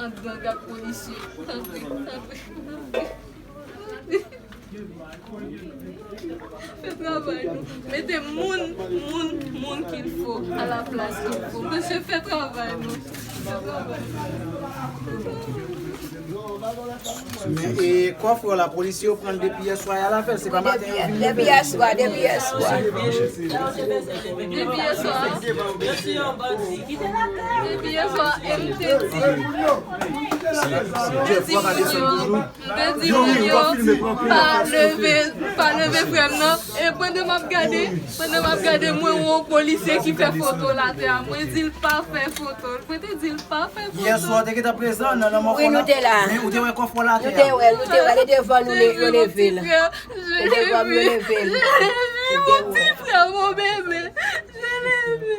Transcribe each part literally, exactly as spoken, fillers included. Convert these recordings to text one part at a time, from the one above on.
Ant gang ak polisye. Tanpri, tanpri, tanpri. Fè travay nou. Mete moun, moun, moun qu'il faut à la place qu'il faut. Mesye, fè travay nou. Fè travay nou. Men, e, kòf la, polisye yo pran l depi yè swa, y al avè l, se pa maten yo vin leve. Depi yè swa, depi yè swa. Depi yè swa. Depi yè swa, M T di. M te di moun yo, pa leve, pa leve frè m nan. E pandan m ap gade, pandan m ap gade, mwen wè yon polisye ki fè foto l atè a. Mwen di l pa fè foto l. Mwen te di l pa fè foto l. Yè swa, w te gentan prezan nan lanmò kò la? Wi, nou te la. Men ou te wè kòf la atè a? Nou te wè, nou te wè. Li devan nou, yo leve l. Li devan nou, yo leve l. Mon petit frère, mon bébé. Je l'ai vu.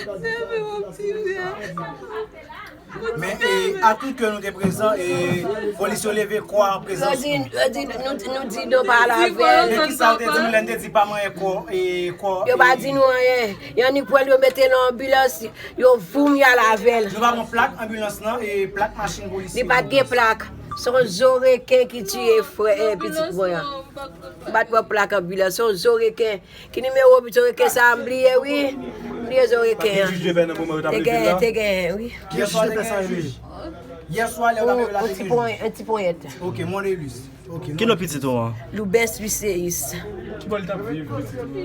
Je l'ai vu, mon petit frère. Men, e, a tout kè nou te prezan, e, polis yo leve kò a prezan. Yo di, yo di, nou, nou di nou pa lave. Men kisa w te di nou lè n te di pa manyen kò, e, kò, yo pa di nou anyen. Yo annik pran l, yo mete l nan anbilans, yo voum, y al avè l. Nou pa gon plak anbilans lan, e, plak machin polis yo. Li pa t gen plak. Se yon zo reken ki tiye frè, e, pitit mwen an. M pa t pran plak anbilans, se yon zo reken. Ki nimewo zoreken sa a? M bliye, wi. M bliye zoreken an. Te gen jij de pè nan moman yo t ap leve la? Te gen, te gen, wi. Ki jij de pè sa a, Elise? Yè swa, lè yo t ap leve la, te gen jij. Yon ti ponyèt. Ok, Monelus. Ok, ki non pitit ou an? Loubens Luceus. Ki bò li t ap viv, pitit ou an?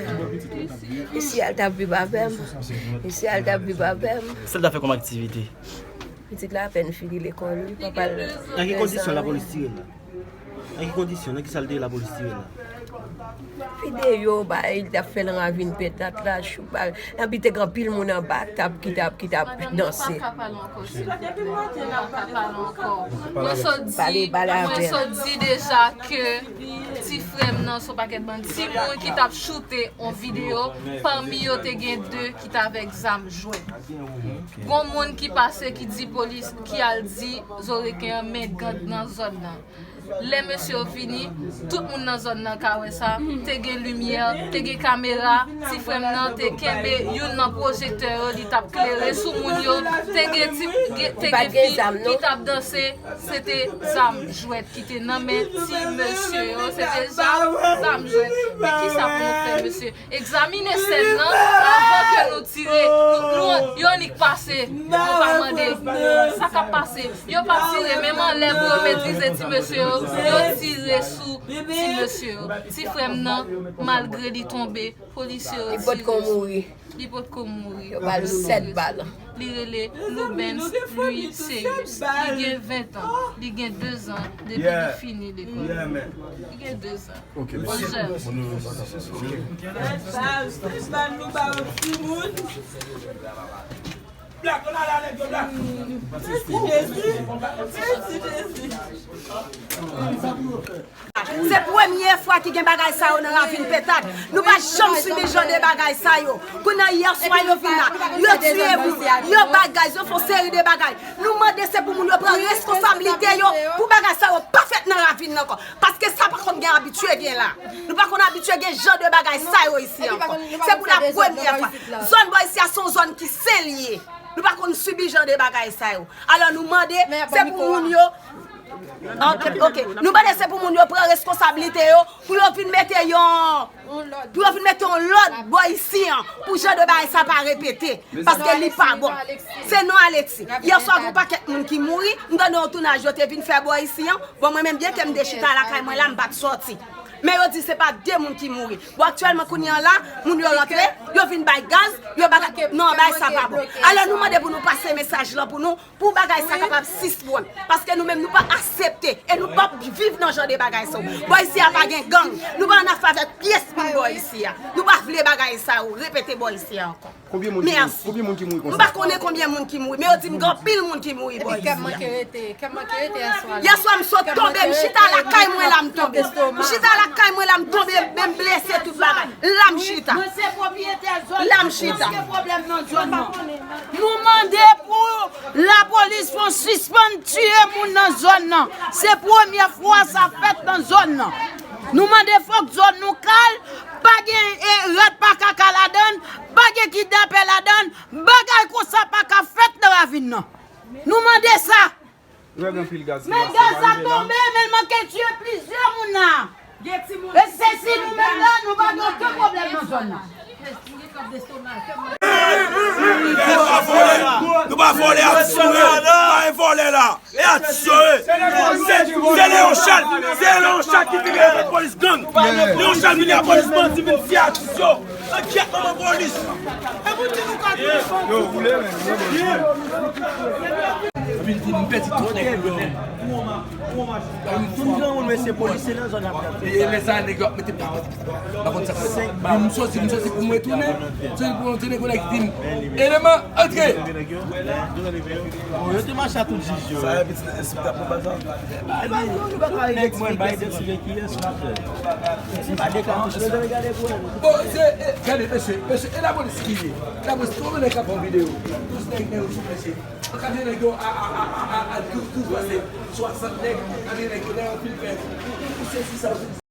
Ki bò pitit ou an t ap viv? Isi a l t ap viv avè m. Isi a l t ap viv avè m. Sa l t ap fè kòm aktivite? Pitit la apèn fini lekòl, wi, papa l. Nan ki kondisyon lapolis tire l la? Nan ki kondisyon, nan ki sa l te ye lapolis tire l la? Videyo bay, li t ap fè nan ravin Pentat la, chou bay. Epi te gen anpil moun anba tab ki t ap, ki t ap danse. Pa ka pale ankò, silvouplè. Pa ka pale ankò. Mwen sot di, mwen sot di deja ke ti frè m nan se yon pakèt bann timoun ki t ap choute yon videyo, pami yo te gen de ki t avèk zam jwèt. Gon moun ki pase ki di polis, ki al di zoreken an men gang nan zòn nan. Lè mesye yo vini, tout moun nan zòn nan ka wè sa. Te gen limyè, te gen kamera. Ti frè m nan te kenbe youn nan pwojektè yo, li t ap klere sou moun yo. Te gen ti, gen, te gen fi ki t ap danse. Se te zam jwèt ki te nan men ti mesye yo. Se te zam, zam jwèt. Men kisa pou nou fè, mesye? Egzamine sèn nan avan ke nou tire. Nou, nou, yo annik pase. Nou pa mande sa k ap pase. Yo pa tire menm anlè pou yo metrize ti mesye yo. Yo tire sou ti mesye yo. Ti frè m nan, malgre li tonbe, polisye yo tire sou. Li potko mouri. Yo ba l sèt bal. Li rele Loubens Louis Seyus. Li gen ven tan. Li gen de zan depi li fini lekòl. Li gen de zan. Ok, mèsi. Mèsi Jezi. Mèsi Jezi. Se premye fwa ki gen bagay sa yo nan ravin Pentat. Nou pa janm sibi jan de bagay sa yo. Kounye a, yè swa yo vin la, yo tiye moun, yo bay gaz, yo fè yon seri de bagay. Nou mande se pou moun yo pran reskonsablite yo, pou bagay sa yo pa fèt nan ravin nan ankò. Paske sa pa konn gen abitye gen la. Nou pa konn abitye gen jan de bagay sa yo isi ankò. Se pou la premyè fwa. Zòn bò isi a se yon zòn ki sen li ye. Nou pa konn sibi jan de bagay sa yo. Alò nou mande, se pou moun yo, ok, ok. Nou mande se pou moun yo pran reskonsablite yo, pou yo vin mete yon, pou yo vin mete yon lòd bò isi an, pou jan de bagay sa pa repete, paske li pa bon. Se non Alexis. Yè swa, gon pakèt moun ki mouri, m tande yon tounaj yo te vin fè bò isi an. Bon, mwen menm, byenke m te chita lakay mwen la, m pa t sòti. Men yo di se pa de moun ki mouri. Bon, aktyèlman, kounye a la, moun yo rantre, yo vin bay gaz, yo bagay, non, bagay sa pa bon. Alò, nou mande pou nou pase mesaj lan pou nou, pou bagay sa kapab sispann. Paske nou menm, nou pa aksepte e nou p ap viv nan jan de bagay sa yo. Bò isi a pa gen gang. Nou pa annafè avèk pyès moun bò isi a. Nou pa vle bagay sa yo repete bò isi a ankò. Konbyen moun ki mouri? Konbyen moun ki mouri konsa? Nou pa konnen konbyen moun ki mouri, men yo di m gen anpil moun ki mouri bò isi a. Epi kè m manke rete, kè m manke rete yè swa la. Yè swa m sot tonbe, m chita lakay mwen la m tonbe. M chita lakay mwen la m tonbe, men m blese tout bagay. La m chita. Mwen se pwopriyetè zòn nan. La m chita. Mwen se pwoblèm nan zòn nan. Nou mande pou lapolis fon sispann tiye moun nan zòn nan. Se premye fwa sa fèt nan zòn nan. Nou mande fòk zòn nou kal, pa gen e, rat pa kaka ladann, pa gen kidnapè ladann, bagay konsa pa ka fèt nan ravin nan. Nou mande sa. Men gaz la tonbe, men l manke tiye plizyè moun la. E se si nou menm la, nou pa gen okenn pwoblèm nan zòn nan. Nou pa vòlè, nou pa vòlè atis nou ye, pa gen vòlè la. E atis yo ye. Se, se Leon Charles, se Leon Charles ki te vin polis gang. Leon Charles vin polis bandi, vin fye atis yo. Ankyèt manman polis. E pou di nou ka di nou. Yo, boule, men. Epi l di m pèdi tout nèg yo. Tout granmoun, mesye, polis se nan zòn ap gade. E lè sa nèg yo ap mete pa pa konn sa k fèt. M soti, m soti pou m retounen. M soti pou m retounen, kounye a ki di m, "Eleman, antre!" Bon, yo te mache a tout jij yo. Sa e pitit enspektè pou bal sa. Nèg mwen bay identifye kiyès nou ap fè. Se pa de katouch, nou dwe gade pou wè. Bon, se, e, gade, mesye, mesye, e lapolis ki ye? Lapolis, konbyen nèg k ap fè yon videyo? Douz nèg nan yon jou, mesye. An ka gen nèg yo a, a, a, a, a, a douz, douz pase swasant nèg, an ka gen nèg yo nan yon pil fè. Ou, ou sezi sa, ou sezi sa.